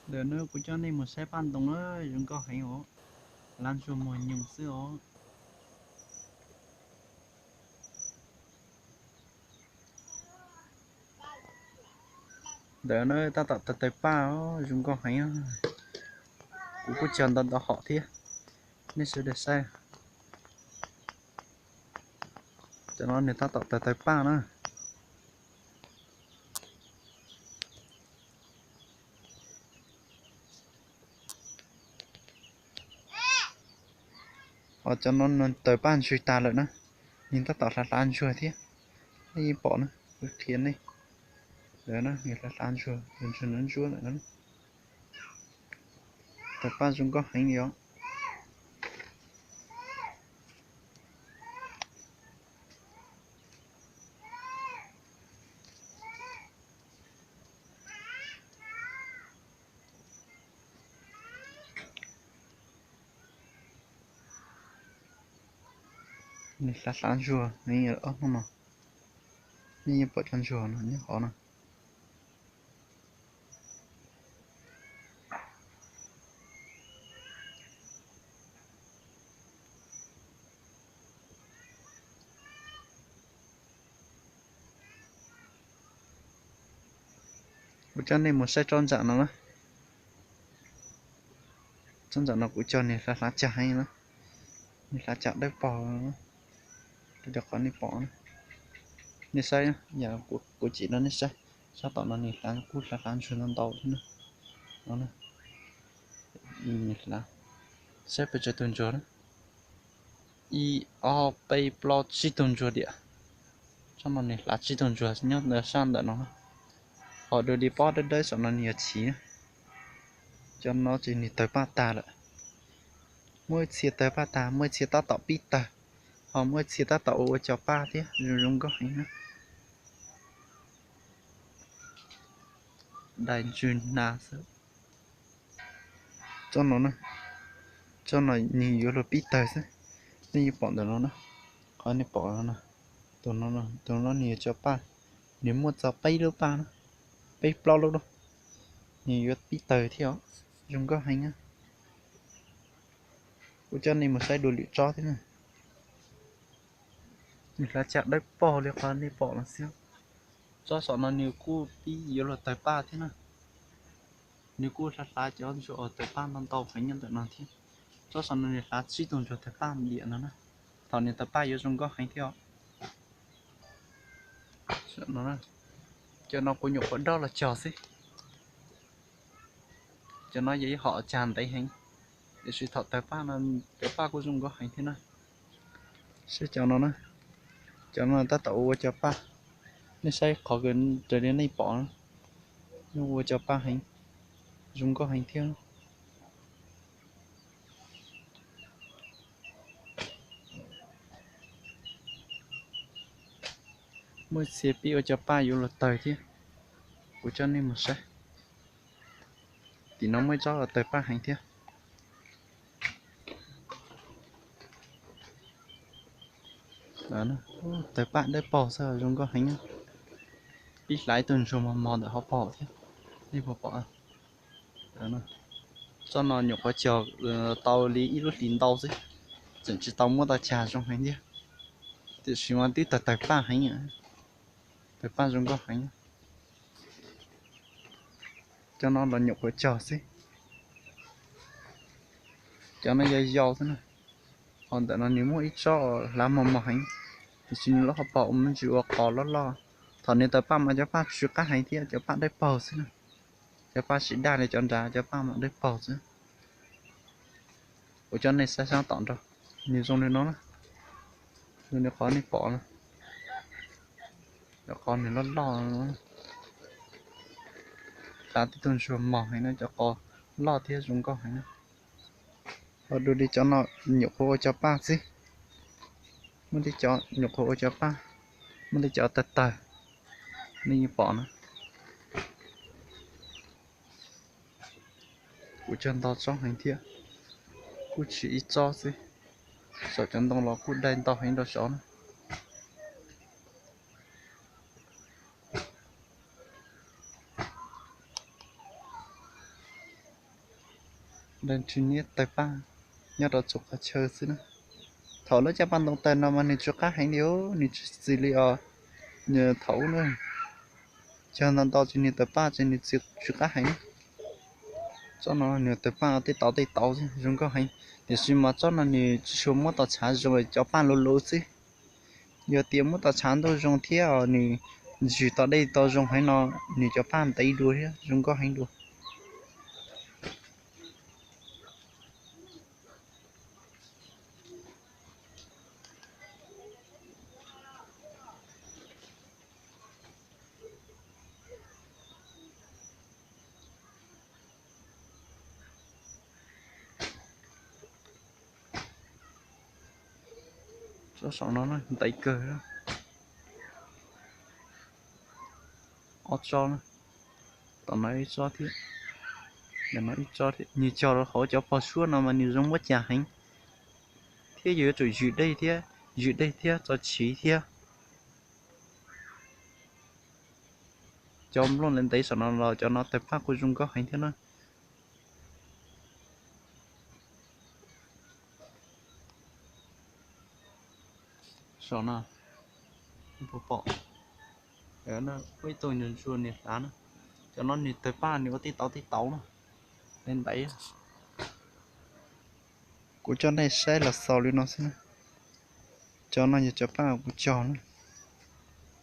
Ntawm no kuv coj nej mus saib paj ntoo na, zoo nkauj heev os, hlav ntsuag muag nyoos xwb os. Ntawm no tab tom tawg tawg paj os, zoo nkauj heev. Kuv kuj cog ntau ntau hom thiab, nej sawv daws saib. Cov no nws tab tom tawg tawg paj na. Ho cov no nws tawg paj ntswg tas lawm na, nws tab tom hlav hlav ntsuag thiab. Nej yeej pom na, kuv qhia nej, nws hlav hlav ntsuag, ntsuag ntsuab lawm na. Tawg paj zoo nkauj heev li os. Nws hlav hlav ntsuag heev ob hnub no, nej yeej pom cov ntsuag no nyob hov no. Kuv coj nej mus saib tsob ntxam no na. Tsob ntxam no kuv cog nws hlav hlav cag heev na, nws hlav cag dawb paug. Rau qhov nej pom, nej saib, yog kuv cim rau nej saib, sab tom no nws hlav kuj hlav hlav ntsuag ntau ntau thiab na. Saib pes tsawg tus ntsuag na, ib ob peb plaub tsib tug ntsuag diam. Tsob no nws hlav tsib tug ntsuag nyob sab ntawm no. Ho dua li pob dawb dawb saum no nws yuav chiv na. Cov no ces nws tawg paj tag lawm. Muaj ib txhia tawg paj tag, muaj ib txhia tab tom pib tawg, ho muaj ib txhia tab tom ua ua cov paj thiab, zoo zoo nkauj heev na. Dai ntswg hnav xwb. Tsob no, tsob no nws yuav luag pib tawg xwb. Nej yeej pom ntawm no na, qhov nej pom no, tus no, tus no nws yuav cov paj, nws muaj txog peb lub paj na, peb plaub lub, nws yuav pib tawg thiab os, zoo nkauj heev na. Kuv coj nej mus saib dua lwm tsob thiab na. Nws hlav cag dawb paug li qhov nej pom no xwb. Tsob saum no nws kuj pib yuav luag tawg paj thiab na. Nws kuj hlav hlav cov ntsuag uas tawg paj ntau ntau heev nyob ntawm no thiab. Tsob saum no nws hlav tsib tug ntsuag tawg paj diam no na. Thaum nws tawg paj yuav zoo nkauj heev thiab os. Cov no kuv nyuam qhuav dob los cog xwb. Cov no yog ib hom cag ntev heev, tiam sis thaum tawg paj no cov paj kuj zoo nkauj heev thiab na. Saib cov no na, cov no tab tom ua ua cov paj. Nej saib qhov raws li nej pom, nws ua cov paj heev, zoo nkauj heev thiab. Muaj ib txhia pib ua cov paj yuav luag tawg thiab. Kuv coj nej mus saib. Tim no muaj ib tsob tawg paj heev thiab. Tawg paj dawb paug xwb zoo nkauj heev. Pib hlav ib tug ntsuag mos mos ntawm hauv paus thiab. Nej puas pom? Tsob no nyuam qhuav cog tau li ib lub hlis ntau xwb, tseem tsis tau muab tau cag zoo heev thiab. Tiam sis mas twb tawg tawg paj heev, tawg paj zoo nkauj heev. Cov no los nyuam qhuav cog xwb. Cov no yog yau xwb na. Ho ntawm no nws muaj ib tsob hlav mos mos heev, tiam sis nws lub hauv paus me ntsis ua qos loj loj. Thaum nws tawg paj mas cov paj tsw qab heev thiab, cov paj dawb paug xwb na. Cov paj tsis daj li cov nrad, cov paj mas dawb paug xwb. Kuv coj nej saib sab tom nrog, nws zoo li no na. Zoo li qhov nej pom no, cov qos nws loj loj. Hlav tib tug ntsuag mos heev na, cov qos loj thiab zoo nkauj heev na. Ho dua li cov no nyuam qhuav ua cov paj xwb. Muaj tej cov nyuam qhuav ua cov paj, muaj tej cov tawg tawg, nej yeej pom na. Kuv cog ntau tsob heev thiab, kuj tsis ib tsob xwb. Saum cov ntoo los kuj dai ntau heev rau saud na. Ntses niab tawg paj nyob rau txhua qhov chaw xwb na. Thaum lub caj paj ntoo tawg no mas nws tsw qab heev li, nws tsis txi li os. Nws thaum ub na, cog ntau ntau ces nws tawg paj ces nws tsw qab heev. Tsob no nws tawg paj tej tauv tej tauv xwb zoo nkauj heev, tiam sis mas tsob no nws tsis tshua muab tau tshav zoo, cov paj luv luv xwb. Yog tias muab tau tshav ntuj zoo thiab nws ntsws tau dej tau zoo heev no, nws cov paj ntev dua thiab zoo nkauj heev dua. Tsob saum no ntev kawg. Ob tsob na, tom no ib tsob thiab, ntawm no ib tsob thiab. Nws cog rau hauv cov pog suab no mas nws zoo muab cas heev, thiab yus yuav tsum zwm dej thiab, zwm dej thiab tso chiv thiab. Cov nplooj ntev ntev saum no los cov no tawg paj kuj zoo nkauj heev thiab na. Saum no, pom, ua ib tug ntsuag ntsuag nws hlav na. Cov no nws tawg paj nws ua tej tauv tej tauv na, ntev ntev. Kuv coj nej saib los xaus li no xwb na. Cov no yog cov paj kuv cog na.